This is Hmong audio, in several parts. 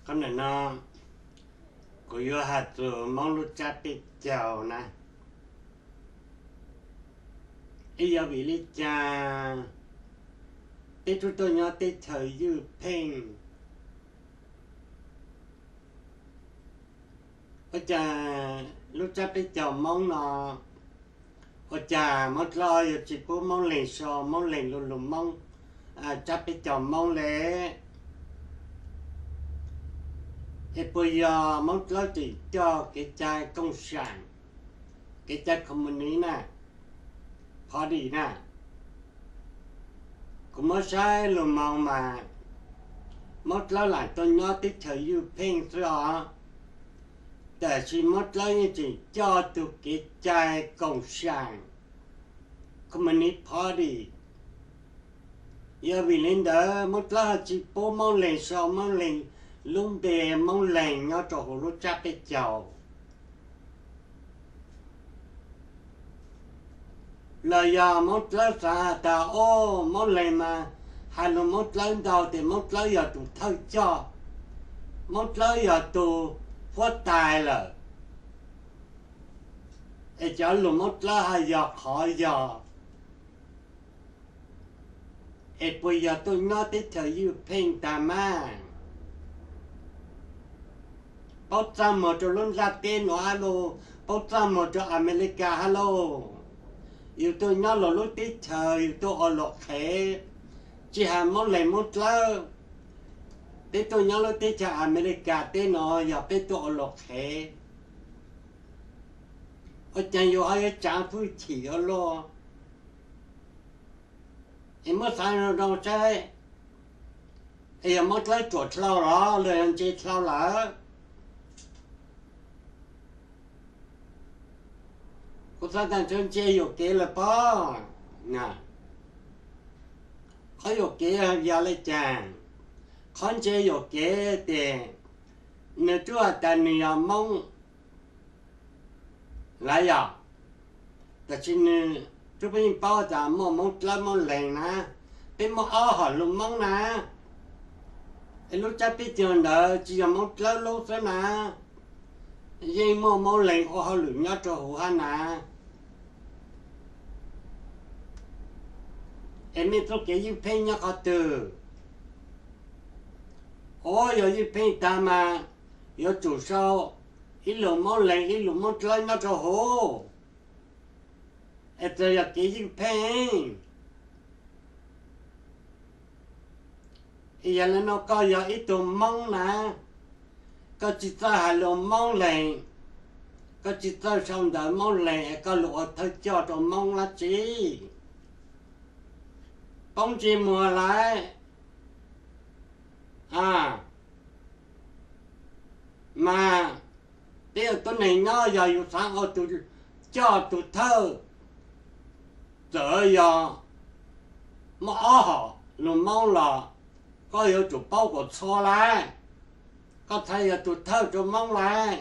Qhov ntawm no kuv yuav has txug Moob lub tsab peb caug na. Ib yog vim li cas peb tub tuaj nyob teb chaws ywj pheej? Ua cas lub tsab peb caug Moob no, ua cas Moob Dlawb yuav tsis pub Moob Leeg sau Moob Leeg lub lug Moob, tsab peb caug Moob le? Es puas yog Moob Dlawb tseem coj kev cai koom sam, kev cai communist na, party na? Kuv muab saib lug moog mas Moob Dlawb lam tuaj nyob teb chaws ywj pheej xwb os, tab sis Moob Dlawb yeej tseem coj tug kev cai koom sam, communist party. Yog vim li ntawd Moob Dlawb ho tsis pub Moob Leeg sau Moob Leeg lub npe, Moob Leeg nyob rau huv lub tsab peb caug. Los yog Moob Dlawb xav has tas, o, Moob Leeg mas has lug Moob Dlawb ntau tes Moob Dlawb yog tug thawj coj, Moob Dlawb yog tug huab tais lawm, es cov lug Moob Dlawb hab yog qhov yog. Es puas yog tuaj nyob teb chaws ywj pheej tag mas? Paub txaj muag rau lub nplaj teb nuav hab lauj, paub txaj muag rau Amelikas hab lauj. Yus tuaj nyob luas lub teb chaws yus tuaj ua luas qhev, tsis has Moob Leeg Moob Dlawb. Peb tuaj nyob lub teb chaws Amelikas teb no yog peb tuaj ua luas qhev. Ua caag yus ho yuav tsaav fwj chim ua luaj? Es muab xaav zoo zoo saib, es yog Moob Dlawb ruam dlhau los los yog ntse dlhau lawm? Kuv xaav tas ntshai ntse yuam kev lawm pob. Qhov yuam kev yog le caag? Qhov ntse yuam kev tes nwg tub has tas nwg yog Moob lawm yog, tab sis nwg tub peb yeej paub tas muaj Moob Dlawb Moob Leeg na, peb muaj ob hom lug Moob na. Es lub tsab peb caug ntawd tsis yog Moob Dlawb lub xwb na, yeej muaj Moob Leeg ua hauj lwm nyob rau huv hab na. Es mej txuj kev ywj pheej nyob qhov twg? Ua yog ywj pheej tag mas yuav tsum sau ib lug Moob Leeg ib lug Moob Dlawb nyob rau huv, es txawm yog kev ywj pheej. Yog le nuav koj yog ib tug Moob na, koj tsis txawj has lug Moob Leeg, koj tsis txawj sau ntawv Moob Leeg es koj lug ua thawj coj rau Moob dlaab tsi? Poob ntsej muag lawm. Mas peb ua tuab neeg nyob yog yus xaav ua tug coj tug thawj, txawm yog muaj ob hom lug Moob los koj yuav tsum paub kom txhua lawm, koj thiaj yog tug thawj rau Moob lawm.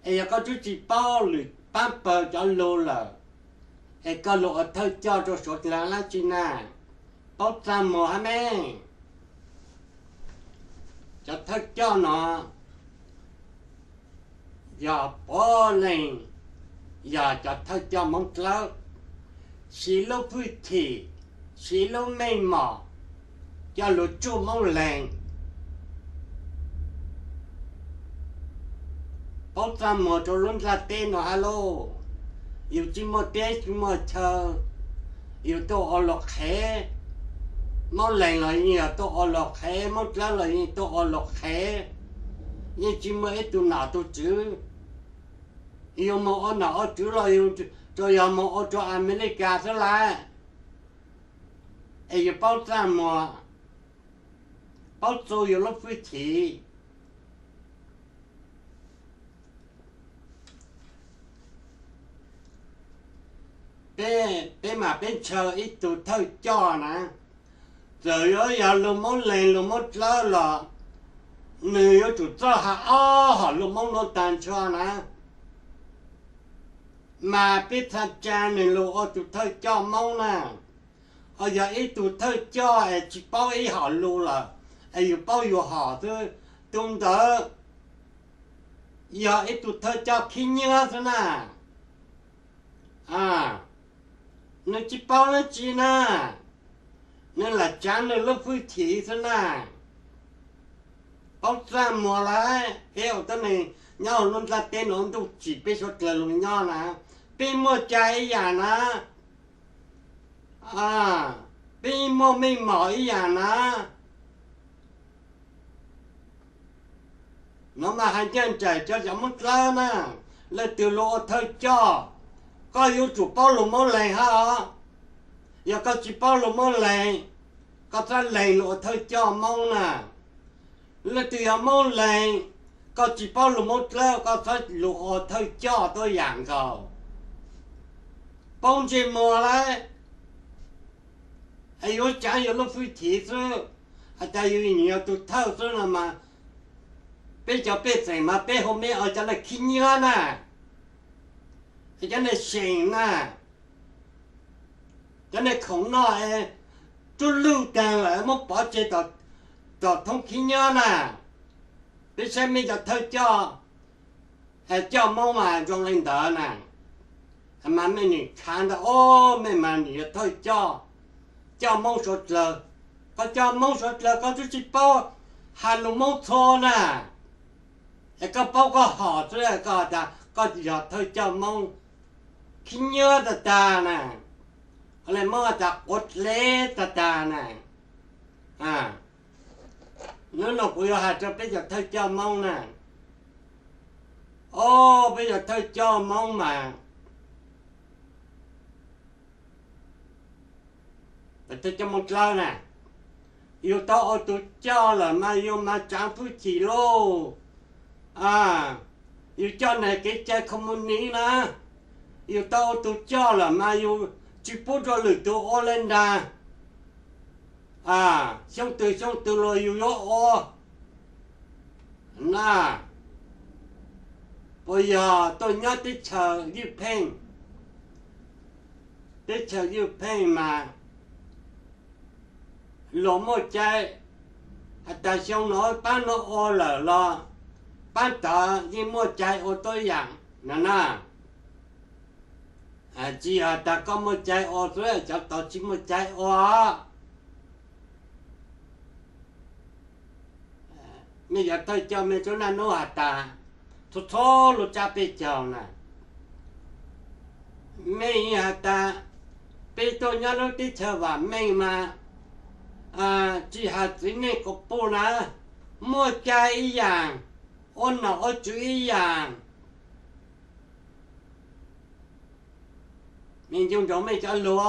Es yog koj twb tsis paub lwm paab pawg cov lug lawm, es koj lug ua thawj coj rau Suav dlaag dlaab tsi na? Paub txaj muag hab mej. Cov thawj coj no yog puav leej yog cov thawj coj Moob Dlawb, siv lub fwj chim, siv lub meej mom coj lug tsuj Moob Leeg. Paub txaj muag rau lub nplaj teb no hab lauj. Yus tsis muaj teb tsis muaj chaw, yus tuaj ua luam qhev. Moob Leeg los yeej yog tuaj ua luam qhev, Moob Dlawb los yeej tuaj ua luam qhev. Yeej tsis muaj ib tug nom tug tswv, yus moog ua nom ua tswv los yus tsuas yog moog ua rau Amelikas xwb lawm. Es yus paub txaj muag, paub txug yus lub fwj chim. Peb, peb mas peb ntshaw ib tug thawj coj na, txawm yuav yog lug Moob Leeg lug Moob Dlawb los nwg yuav tsum txawj has ob hom lug Moob nuav taag nrho na. Mas peb txha tsaa nwg lug ua tug thawj coj Moob na, ho yog ib tug thawj coj es tsis paub ib hom lug lawm, es yus paub yus hom xwb. Tus ntawd yog ib tug thawj coj khib nyiab xwb na. Nws tsis paub dab tsi na, nws lam tsav nws lub hwj chim xwb na. Paub txaj muag lawm, peb ua tuab neeg nyob hauv lub nplaj teb no ntuj tsim peb suav dlawg los nyob na, peb muaj cai ib yam na, peb muaj meej mom ib yam na. No mas hais ncaj nraim rau cov Moob Dlawb na, leej twg lug ua thawj coj, koj yuav tsum paub lug Moob Leeg hab os. Yog koj tsis paub lug Moob Leeg, koj txhob lees lug ua thawj coj Moob na. Leej twg yog Moob Leeg, koj tsis paub lug Moob Dlawb, koj txhob lug ua thawj coj tuab yam nkaus. Paub ntsej muag lawm, es yuav tsav yus lub hwj chim xwb, has tas yus yog tus thawj xwb no mas, peb cov pej xeem mas peb hu meb ua cov neeg khib nyiab na, cov neeg seem na, cov neeg khoom noj es rub lwj taag lawm muab pov tseg tom thoob khib nyiab na. Peb saib mej cov thawj coj, coj Moob mas zoo le ntawd na, mas mej nim khav ntawd, o, mej mas nim yog thawj coj, coj Moob suav dlawg. Koj coj Moob suav dlawg koj twb tsis paub has lug Moob txhua na, es koj paub koj hom xwb koj has tas koj yog thawj coj Moob, khib nyiab tag tag na, le Moob has tas quav dlev tag tag na. Hnub no kuv yuav has rau peb cov thawj coj Moob na, o, peb cov thawj coj Moob mas, thawj coj Moob Dlawb na, yus tau ua tus coj lawm mas yus mas tsaav hwj chim lauj. Yus coj nais kev cai kho mus nis na, yus tau ua tus coj lawm mas yus tsis pub rau lwm tus ua le ntag. Xyoo twg xyoo twg los yus yuav ua na. Puas yog tuaj nyob teb chaws ywj pheej, teb chaws ywj pheej mas luag muaj cai, has tas xyoo no pab no ua lawm los pab tod yeej muaj cai ua tuab yaam no na. Tsis has tas koj muaj cai ua xwb cov tod tsis muaj cai ua. Mej cov thawj coj mej tub naj nub has tas txhua txhua lub tsab peb caug na, mej has tas peb tuaj nyob lub teb chaws vam meej mas tsis has txiv neej quas puj na, muaj cai ib yaam, ua nom ua tswv ib yaam. Mej nco ntsoov mej cov lug,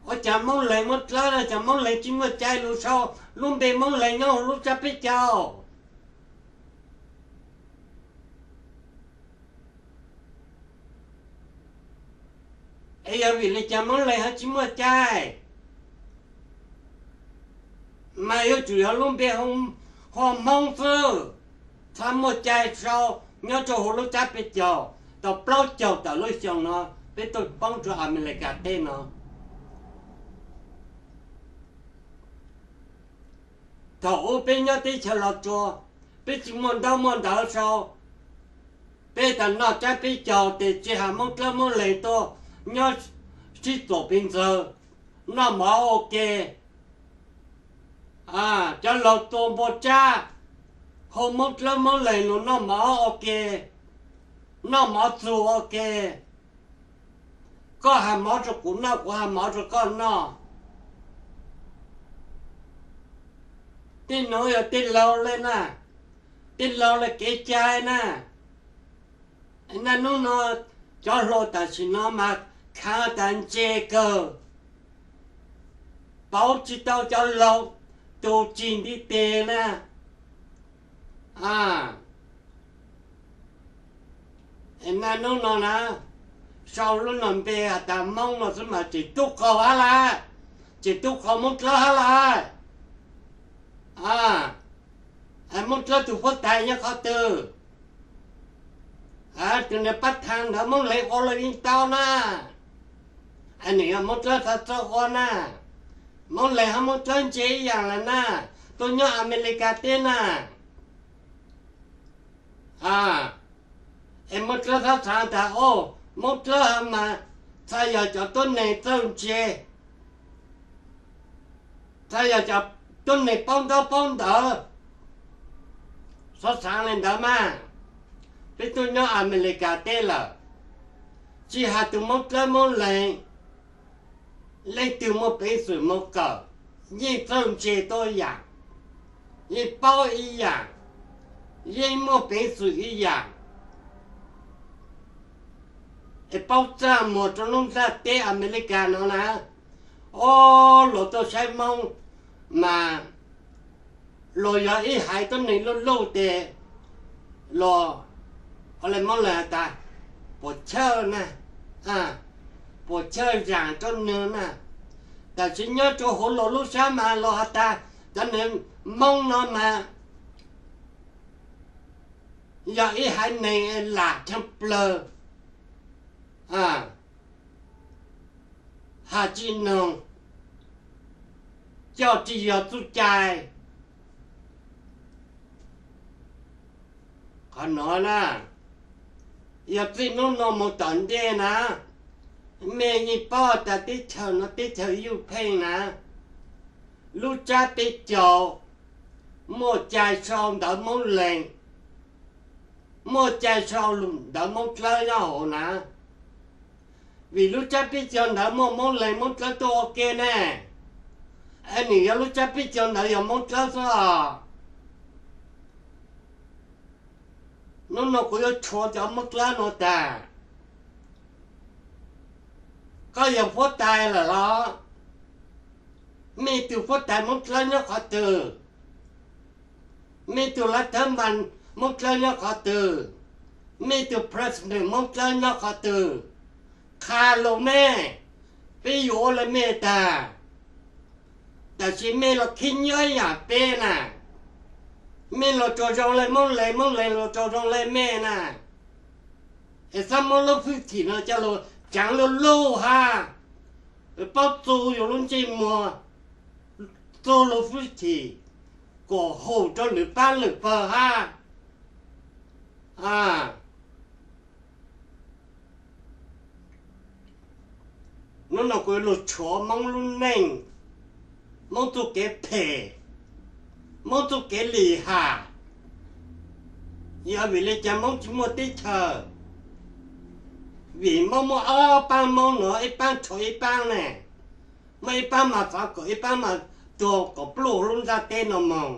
ua cas Moob Leeg Moob Dlawb no cas Moob Leeg tsis muaj cai lug sau lub npe Moob Leeg nyob huv lub tsab peb caug? Es yog vim le cas Moob Leeg ho tsis muaj cai? Mas yuav tsum yog lub npe hu ua Hmoob xwb, txhob muaj cai sau nyob rau huv lub tsab peb caug tau plaub caug tawm lub xyoo no peb tuaj poob rau Amelikas teb no. Thaum ub peb nyob teb chaws Los Tsuas, peb tsis muaj ntaub muaj ntawv sau, peb tas noj tsab peb caug tes tsis has Moob Dlawb Moob Leeg tuaj nyob sib txuam pes ntxawg, noj mov ua ke. Cov laug tua npua tsab, hu Moob Dlawb Moob Leeg lug noj mov ua ke, noj mov txug ua ke. Koj has mov rau kuv noj, kuv has mov rau koj noj. Tej nuav yog tej laug le na, tej laug le kev cai na. Naj nub no cov hluas tam sim no mas khaav tas ntse kawg, pauv tsis tau cov laug tus tsis ntiv tes na. Naj nub no na, sau lub no npe has tas Moob no xwb mas tseem tub qaug hab lawm, tseem tub qaug Moob Dlawb hab lawm. Moob Dlawb tus huab tais nyob qhov twg? Tus niag pab thaag ntawd Moob Leeg ua los yeej tau na. Nws yog Moob Dlawb txhob txawj ua na. Moob Lees hab Moob Dlawb ntse ib yaam lawm na, tuaj nyob Amelikas teb na. Es Moob Dlawb txhob xaav tas, o, Moob Dlawb hab mas txhaj yog cov tuab neeg txawj ntse, txhaj yog cov tuab neeg paub ntaub paub ntawv, txhob xaav le ntawd mas. Peb tuaj nyob Amelikas teb lawm, tsi has tug Moob Dlawb Moob Lees, leej twg muaj peev xwm moog kawm, yeej txawj ntse tuab yaam, yeej paub ib yaam, yeej muaj peev xwm ib yaam, es paub txaj muag rua lub nplaj teb Amelikas no na. O, luas tuaj saib Moob mas luas yog ib haiv tuab neeg luj luj tes luas, o le Moob Lees has tas, puas chawj na, puas chawj zaam rua nwg na. Tab sis nyob rua huv luas lub sab mas luas has tas cov neeg Moob no mas yog ib haiv neeg lam tshaaj plawg, has tsi noog, coj tsi yog txuj cai. Qhov nuav na, yog txij nub nuav moog tom ntej na, mej yeej paub tas teb chaws nuav teb chaws Yuj Pheej na, lub tsab peb caug muaj cai sau ntawv Moob Lees, muaj cai sau ntawv Moob Dlawb nyob hauv na. Vim lub tsab peb caug ntawd muaj Moob Lees Moob Dlawb tuaj ua ke ne, es nws yog lub tsab peb caug ntawd yog Moob Dlawb xwb os. Nub nua kuv yuav tshuav cov Moob Dlawb nuav tas, koj yog huab tais lawm los? Mej tug huab tais Moob Dlawb nyob qhov twg? Mej tug lav thawb npas Moob Dlawb nyob qhov twg? Mej tug president Moob Dlawb nyob qhov twg? Qha lug mej, peb yuav ua le mej tag. Tab sis mej los khib nyiab yaam peb na, mej los tsuas zoo le Moob Lees, Moob Lees los tsuas zoo le mej na. Es xab muab lub hwj chim no coj lug caav lug lug hab, paub txug yug lub ntsej muag, txug lub hwj chim, kuas hum rua lwm paab lwm pawg hab. Nub nua kuv yuav lug tshuav Moob lub neej, Moob txuj kev phem, Moob txuj kev lim ham. Yog vim le caag Moob tsi muaj teb chaws? Vim Moob muaj ob paab Moob nuav, ib paab rhuav ib paab ne, muaj ib paab mas fav kom ib paab mas tuag kom pluj lub nplaj teb no moog.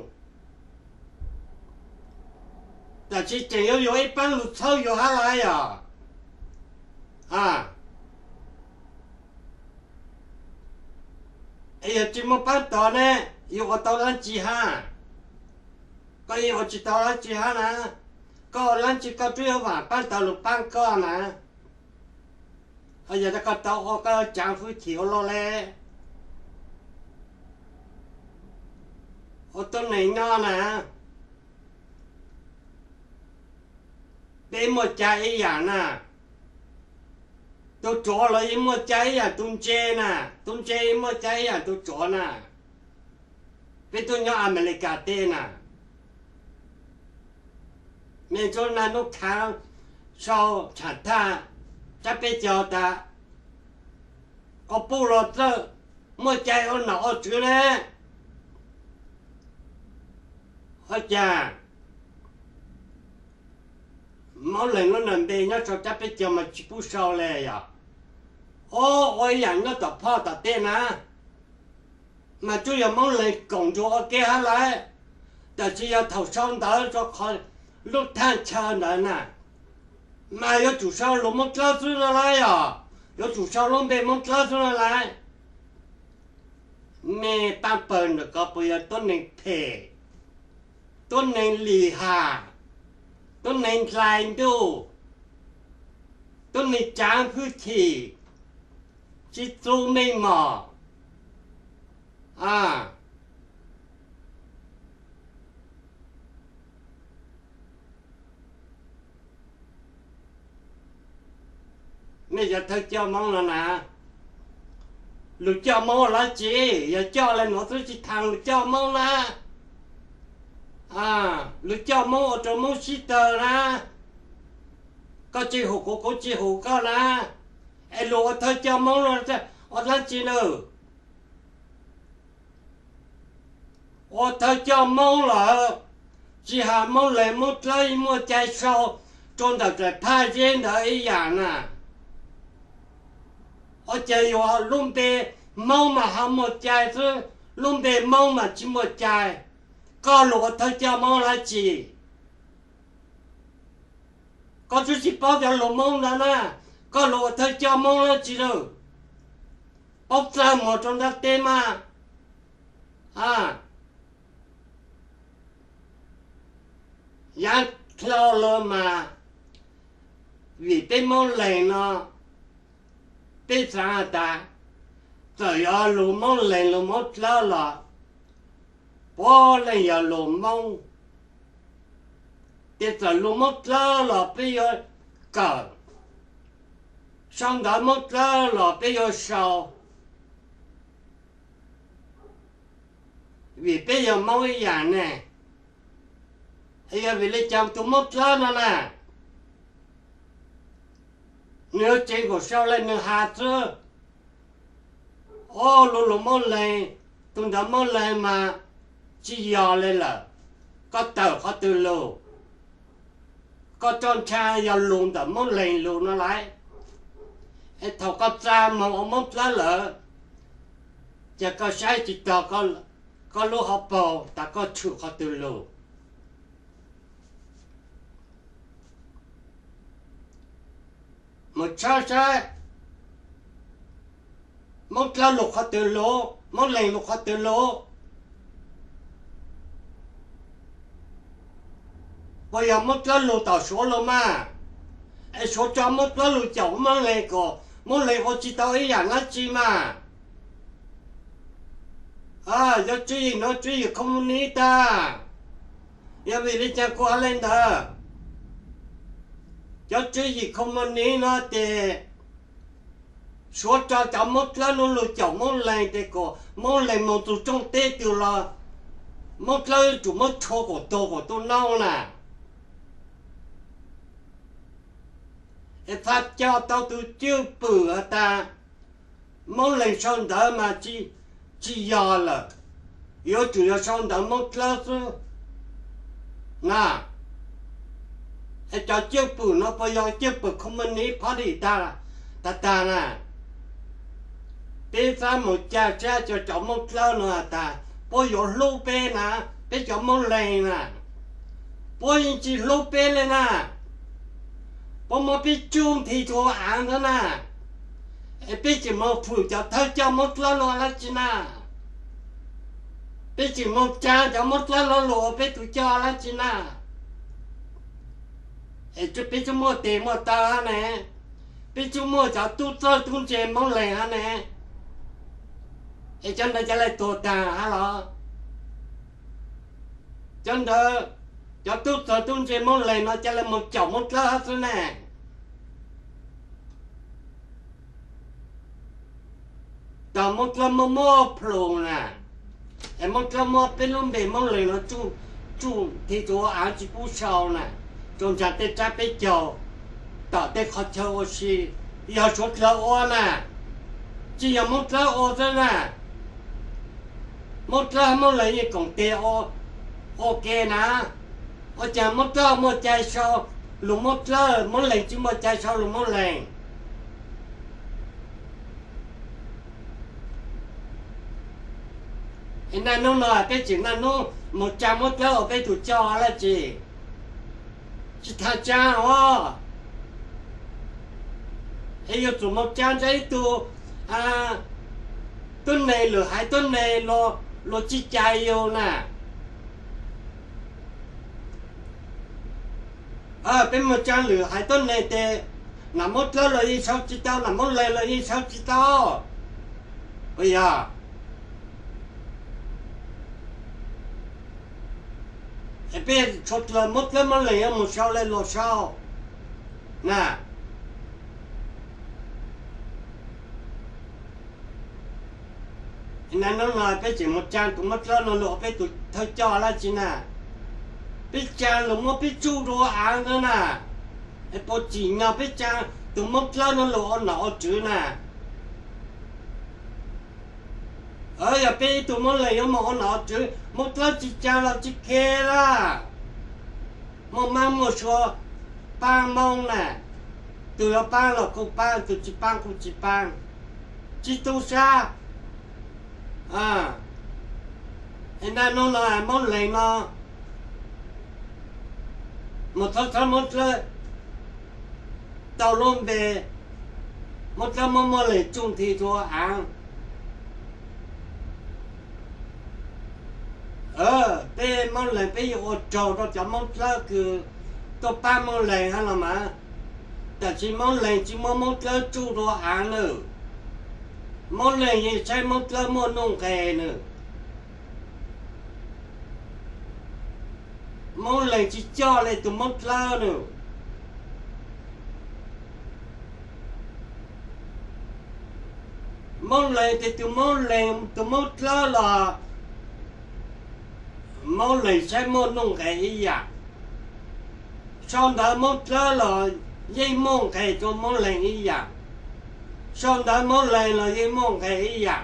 Tab sis tseem yuav yuav ib paab lug txhawb yug hab lawm os. Es yog tsi muaj paab tod ne, yug ua tau dlaab tsi hab? Koj yeej ua tsi tau dlaab tsi hab na. Koj ua dlaab tsi koj twb yuav vaam paab tod lug paab koj na. Yog koj tau ua koj caav hwj chim ua luaj le, ua tuab neeg nyob na, peb muaj cai ib yaam na. Tug ruam los yeej muaj cai ib yaam tug ntse na, tug ntse yeej muaj cai ib yaam tug ruam na. Peb tuaj nyob Amelikas teb na, mej tub naj nub khaav sau tsham thaj tsab peb caug tas, qhov puj los txawj muaj cai ua nom ua tswv ne. Ua cas Moob Lees lub npe nyob sau tsab peb caug mas tsi pub sau le yog? O, ua ib yaam nyob tom phoj tom tej na, mas tsuas yog Moob Lees koom nrug ua ke hab lawm. Tab sis yog thaum sau ntawv rua qhov lub thaj chaw ntawd na, mas yuav tsum sau lug Moob Dlawb xwb no lawm yog, yuav tsum sau lub npe Moob Dlawb xwb no lawm. Mej paab pawg ntawm ko puas yog tuab neeg phem, tuab neeg lim ham, tuab neeg nplai ntuj, tuab neeg caav hwj chim, tsi txuj meej mom? Mej cov thawj coj Moob no na, Lus coj Moob ua dab tsi? Yog coj le nuav twb tsi thaam lus coj Moob na. Lus coj Moob ua rua Moob sib tawg na. Koj tsi hum kuv, kuv tsi hum koj na. Es lus ua thawj coj Moob no ua dab tsi na? Ua thawj coj Moob lawm, tsi has Moob Leeg Moob Dlawb yeej muaj cai sau rua ntawm daim phaj zeb ntawd ib yaam na. Ua cas yog lub npe Hmoob mas ho muaj cai xwb, lub npe Moob mas tsi muaj cai? Koj lus ua thawj coj Moob dab tsi? Koj twb tsi paub cov lus Moob ntawd na, koj lus ua thawj coj Moob dab tsi lawm? Paub txaj muag rua nrab teb mas. Yav dlau lawm mas, vim peb Moob Leeg no, peb xaav has tas, txawm yog lus Moob Leeg lus Moob Dlawb los puav leej yog lus Moob. Ces txawm lus Moob Dlawb los peb yuav kawm, sau ntawv Moob Dlawb los peb yuav sau, vim peb yog Moob ib yaam ne. Yog vim le caag tus Moob Dlawb no na, nwg yuav tseev kuas sau le nwg has xwb. Ob, lus lus Moob Leeg, tus ntawv Moob Leeg mas tsi yog le lawm. Koj tawm qhov twg lug? Koj roj ntsha yog lus ntawm Moob Leeg lug no lawm. Es thaum koj txaj moog ua Moob Dlawb lawm, ces koj saib tsi tog koj lub hauv paug tas koj tshwm qhov twg lug. Mus tshawb saib Moob Dlawb lug qhov twg lug, Moob Leeg lug qhov twg lug. Puas yog Moob Dlawb lug tom Suav lug mas? Es Suav tso Moob Dlawb lug caum Moob Leeg kuas Moob Leeg ua tsi tau ib yaam dlaab tsi mas. Cov tswv yim no tswv yim communist tag. Yog vim le caag kuv has le ntawd? Cov tswv yim communist no ces Suav tso cov Moob Dlawb nuav lug caum Moob Leeg tes kuas Moob Leeg moog txug rooj teb twg los Moob Dlawb yuav tsum muab tshua kuas tuag kuas tuaj noob na. Es txhad coj tau tug cwj pwm has tas Moob Leeg sau ntawv mas tsi yog lawm, yuav tsum yog sau ntawv Moob Dlawb xwb na. Es cov cwj pwm no puas yog cwj pwm communist party tag tag na? Peb xav mus ca sab cov, cov Moob Dlawb no has tas puab yuav hlub peb na, peb cov Moob Leeg na, puab yeej tsi hlub peb le na. Puab muab peb tsuj nthi rua av ntag na. Es peb tseem moog fwm cov thawj coj Moob Dlawb no dlaab tsi na? Peb tseem moog tsa cov Moob Dlawb no lug ua peb tug coj dlaab tsi na? Es peb tsuj muaj tes muaj taw hab ne, peb tsuj muaj cov tub txawj tub ntse Moob Leeg hab ne, es cov ntawd ca le tuag taag hab los? Cov ntawd, cov tub txawj tub ntse Moob Leeg no ca le moog caum Moob Dlawb hab xwb ne. Tau Moob Dlawb muab muab plhu na, es Moob Dlawb muab peb lub npe Moob Leeg no tsuj nthi rua av tsi pub sau na, rua ntsa tej rab peb caug, tom tej qhov chaw ua si, yog Suav dlawg ua na, tsi yog Moob Dlawb ua xwb na. Moob Dlawb Moob Leeg yeej koom tes ua ke na. Ua caag Moob Dlawb muaj cai sau lug Moob Dlawb, Moob Leeg tsi muaj cai sau lug Moob Leeg? Es naj nub no peb tseem naj nub moog tsa Moob Dlawb ua peb tug coj dlaab tsi? Tsi txhob tsa os. Es yuav tsum moog tsa nrug ib tug tuab neeg lwm haiv tuab neeg luag tsi cai yug na. Peb moog tsa lwm haiv tuab neeg tes, nam Moob Dlawb los yeej sau tsi tau, nam Moob Leeg los yeej sau tsi tau. Puas yog? Es peb txhua dlawg Moob Dlawb Moob Leeg yuav moog sau le luag sau na. Nag no no peb tseem mus tsa tus Mob Dlawb no los ua peb tus thawj coj dab tsi na? Peb tsa los muab peb tsuj rau av ntag na. Es puas tsim nyog peb tsa tus Mob Dlawb no los ua nom ua tswv na? Yog peb ib tug Moob Leeg yuav mus ua nom ua tswv, Mob Dlawb tsis tsa los tsis khe lawm. Muaj mab muaj sua paab Moob na, tus yuav paab los kuj paab, tus tsis paab kuj tsis paab, tsis tu sab. Es nag no no Moob Leeg no mus thawb thawb Moob Dlawb tau lub npe, Moob Dlawb muab Moob Leeg tsuj nthi rau av. Peb Moob Leeg peb yuav ua tsaug rau cov Moob Dlawb kws tuaj pab Moob Leeg hab los mas, tab sis Moob Leeg tsis muab Moob Dlawb tsuj rau av nawb. Moob Leeg yeej saib Moob Dlawb muaj nuj nqes nawb. Moob Leeg tsis coj le tus Moob Dlawb nawb. Moob Leeg tes tus Moob Leeg, tus Moob Dlawb los Moob Leeg saib muaj nuj nqes ib yam. Sau ntawv Moob Dlawb los yeej muaj nqes rau Moob Leeg ib yam. Sau ntawv Moob Leeg los yeej muaj nqes ib yam.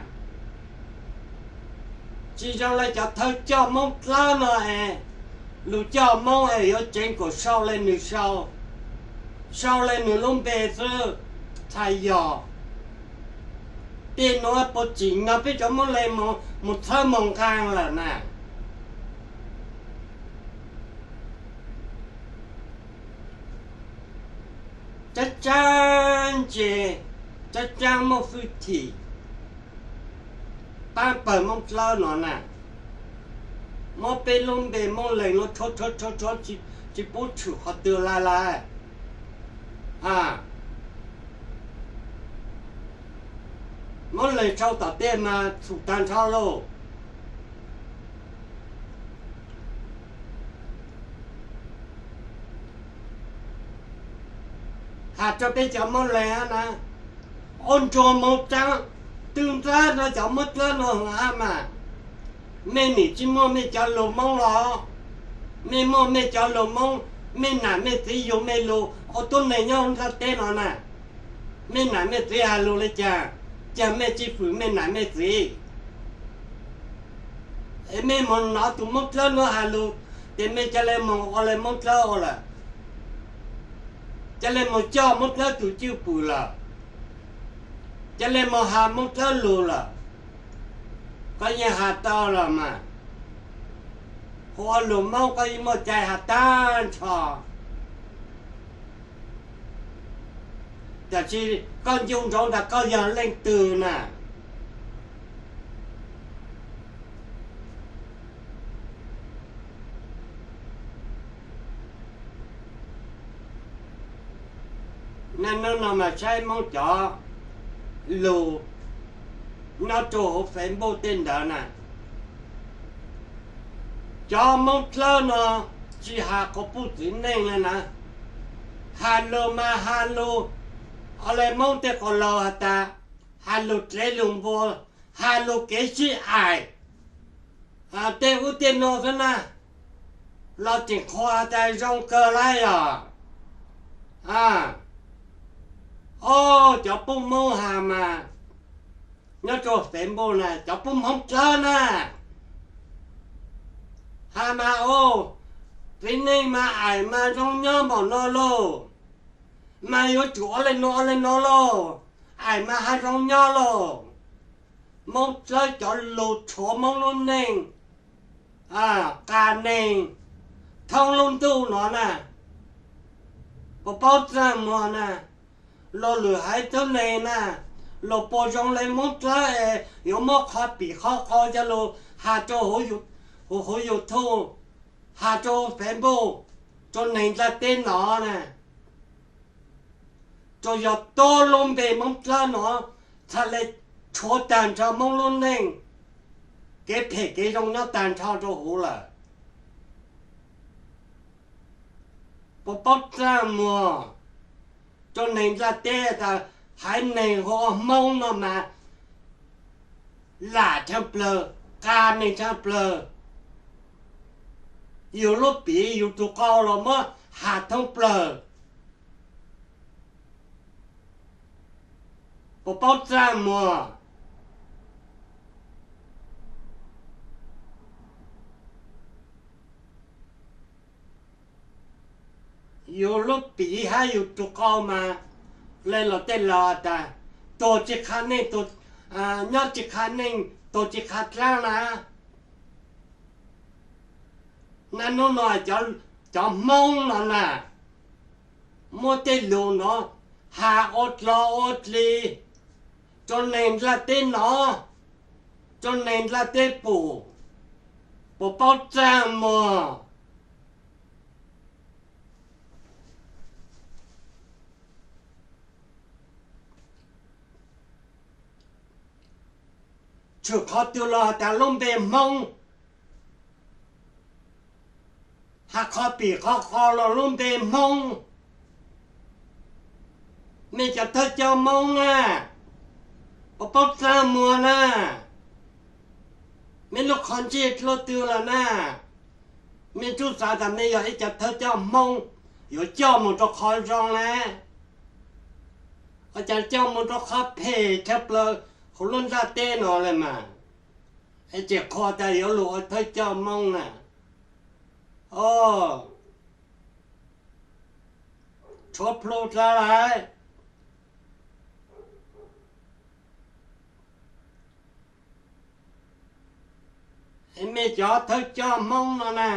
Tsis zoo le cov thawj coj Moob Dlawb no es lug coj Moob es yuav tseev kom sau le nws sau, sau le nws lub npe xwb. Txhais yog tej nuav puas tsim nyog peb cov Moob Leeg mus txhawb mus nqaa lawm na? Tsab tsaab ntse, tsab tsaab muaj fwj chim paab pawg Moob Dlawb no na, muab peb lub npe Moob Leeg no rhuav rhuav rhuav tsis pub tshwm qhov twg lawm lawm. Moob Leeg sau tom tej mas txhum tag nrho lauj. Has rau peb cov Moob Leeg na, ua ntsuag moog tsaa twg nrab rau cov Moob Dlawb no hab mas, mej nim tsis muaj mej cov lug Moob los? Mej muaj mej cov lug Moob, mej nam mej txiv yug mej lug ua tuab neeg nyob nrab teb no na, mej nam mej txiv has lug le caag? Caag mej tsis fwm mej nam mej txiv? Es mej moog nov tus Moob Dlawb nuav has lug, tes mej ca le moog ua le Moob Dlawb ua lawm, ca le moog coj Moob Dlawb tus cwj pwm lawm, ca le moog has Moob Dlawb lug lawm. Koj yeej has tau los mas, ua lug Moob koj yeej muaj cai has tag nrho. Tab sis koj ncu ntsoov tas koj yog leej twg na. Naj nub no mas saib Moob cov lug nyob rau hauv Facebook tej ntawd na, cov Moob Dlawb no tsis has quas puj txiv neej le na. Has lug mas has lug, ua le Moob tej quas laug has tas, has lug dlev lug npua, has lug kev sib aim tej ub tej nuav xwb na, los tseem qhuas has tas zoo kawg lawm yog. Ob, cov puj Moob has mas nyob rau Facebook na, cov puj Hmoob Dlawb na, has mas, txiv neej mas aim mas zoo nyob npaum no lauj, mas yuav tsum ua le nuav ua le nuav lauj, aim mas hab zoo nyob lauj. Moob Dlawb cov lug rhuav Moob lub neej, qas neeg, thoob lub ntuj no na, puas paub txaj muag na? Luag lwm haiv tuab neeg na, luag puas zoo le Moob Dlawb es yuav muab qhov pim qhov qau coj lug has rau huv YouTube, has rau Facebook, rau neeg nplaj teb no na? Tsuas yog tuab lub npe Moob Dlawb no txhad le rhuav tag nrho Moob lub neej, kev phem kev zoo nyob tag nrho rau huv lawm. Puas paub txaj muag? Rau neeg nplaj teb tas haiv neeg hu ua Hmoob no mas lam tshaj plawg, qa neeg tshaj plawg. Yus lub piv yus tus qau los muab has thoob plawg. Puas paub txaj muag? Yus lub piv hab yus tus qau mas, le los tej laus tas, tuag tsis qha neej, nyob tsis qha neej, tuag tsis qha dlaab na. Naj nub no cov Hmoob no na, muab tej lus no has ua dlog ua dlig rua neeg nplaj teb nov, rua neeg nplaj teb pum, puas paub txaj muag? Tshwm qhov twg los has tas lub npe Hmoob, has qhov pim qhov qo los lub npe Hmoob. Mej cov thawj coj Hmoob na, puas paub txaj muag na? Mej lub qhov ntsej dlua twg lawm na? Mej tub xav tas mej yog ib cov thawj coj Hmoob yuav coj moog rua qhov zoo na, ua cas coj moog rua qhov phem tshaj plawg huv lub nplaj teb no le mas? Es tseem qhuas tas yuav lug ua thawj coj Hmoob na. O, tshuav plhu dlawg lawm. Mej cov thawj coj Hmoob no na,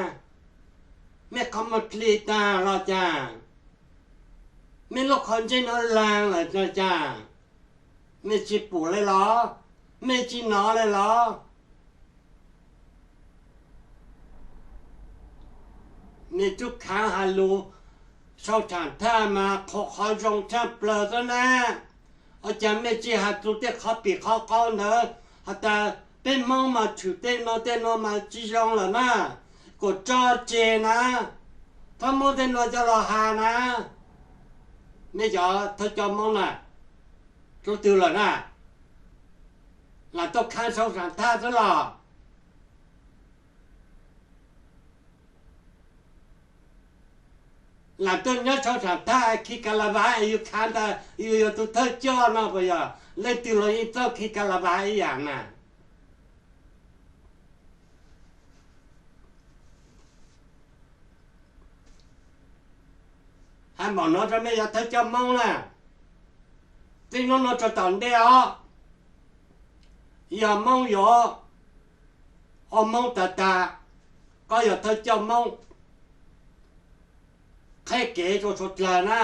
mej qhov muag dlig taag los cas? Mej lub qhov ntsej no laag lawm los cas? Mej tsis pum le los? Mej tsis nov le los? Mej tub khaav has lug sau thaam thaj mas qhuas qhov zoo tshaj plawg xwb na. Ua cas mej tsis has txug tej qhov pim qhov qau ntawd, has tas peb Hmoob mas tshwm tej no tej no mas tsis zoo lawm na, kuas tso tseg na, txhob muab tej no coj los has na. Mej cov thawj coj Hmoob na, dlua twg lawm na? Lam tuaj khaav sau thaam thaj xwb los? Lam tuaj nyob sau thaam thaj khi ka la vas es yug khaav tas yug yog tug thawj coj no puas yog? Leej twg los yeej txawj khi ka la vas ib yaam na. Has npaum no rua mej yog thawj coj Hmoob na, txij nub no rua tom ntej os, yog Hmoob yuav ua Hmoob tag tag, koj yog thawj coj Hmoob, qheb kev rua suav dlawg na.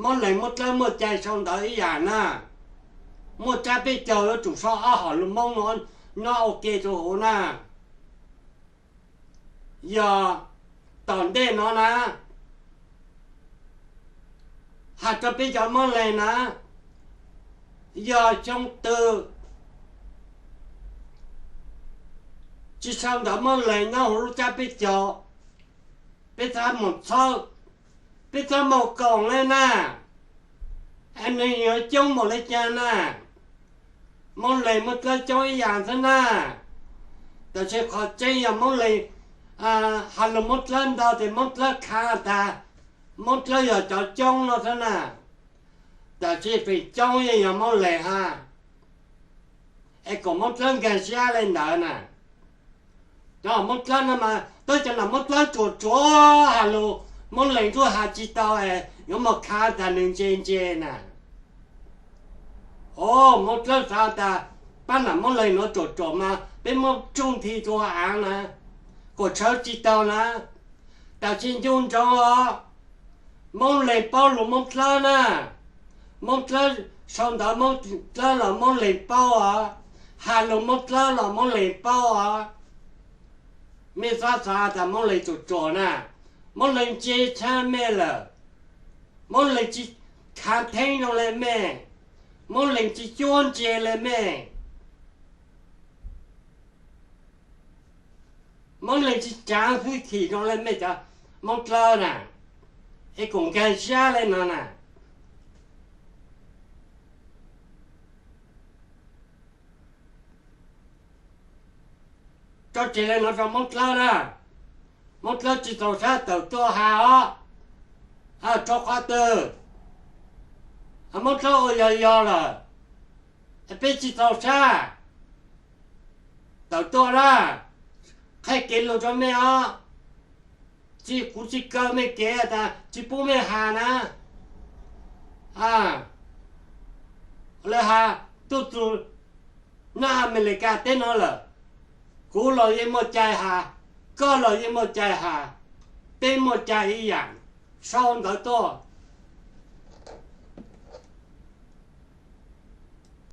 Moob Lees Moob Dlawb muaj cai sau ntawv ib yaam na. Muaj tsab peb caug yuav tsum sau ob hom lug Moob no nyob ua ke rua huv na. Yog tom ntej no na, has rua peb cov Moob Lees na, yog xyoo twg tsis sau ntawv Moob Lees nyob huv lub tsab peb caug, peb txhob moog txhawb, peb txhob moog koom le na. Es nwg yuav coob npaum le caag na? Moob Lees Moob Dlawb coob ib yaam xwb na. Tab sis qhov tseeb yog Moob Lees, has lug Moob Dlawb ntau tes Moob Dlawb khaav tas Moob Dlawb yog cov coob no xwb na. Tab sis feem coob yeej yog Moob Lees hab. Es kuas Moob Dlawb nkaag sab le ntawd na. Cov Moob Dlawb no mas tab cov nam Moob Dlawb tsuam tsuav has lug, Moob Lees tub has tsis tau es yuav moog khaav tas nwg ntse ntse na. O, Moob Dlawb xaav tas pab nam Moob Lees nuav tsuam tsuam mas peb muab tsuj nthi rua aav na, kuas tshawb tsis tau na. Tab sis ncu ntsoov os, Moob Lees paub lug Moob Dlawb na. Moob Dlawb sau ntawv Moob Dlawb los Moob Lees paub os, has lug Moob Dlawb los Moob Lees paub os. Mej txhob xav tas Moob Lees tsuam tsuam na. Moob Lees ntse tshab mej lawm. Moob Lees tsis khaav theeb zoo le mej. Moob Lees tsis cuab ntse le mej. Moob Lees tsis caav hwj chim zoo le mej cov Moob Dlawb na. Es kuas nkaag sab le no na. Tso tseg li no rau Moob Dlawb na. Moob Dlawb tsis txaus sab tawm tuaj has os. Rau qhov twg? Moob Dlawb ua yog yog lawm, peb tsis txaus sab, tawm tuaj na. Qhia kev lus rau mej os. Tsis, kuv tsis kaw mej kev tas tsis pub mej has na. Lawv has tuj txug nyob Amelikas teb no lawm, kuv los yeej muaj cai has, koj los yeej muaj cai has, peb muaj cai ib yam, sau ntawv tuaj.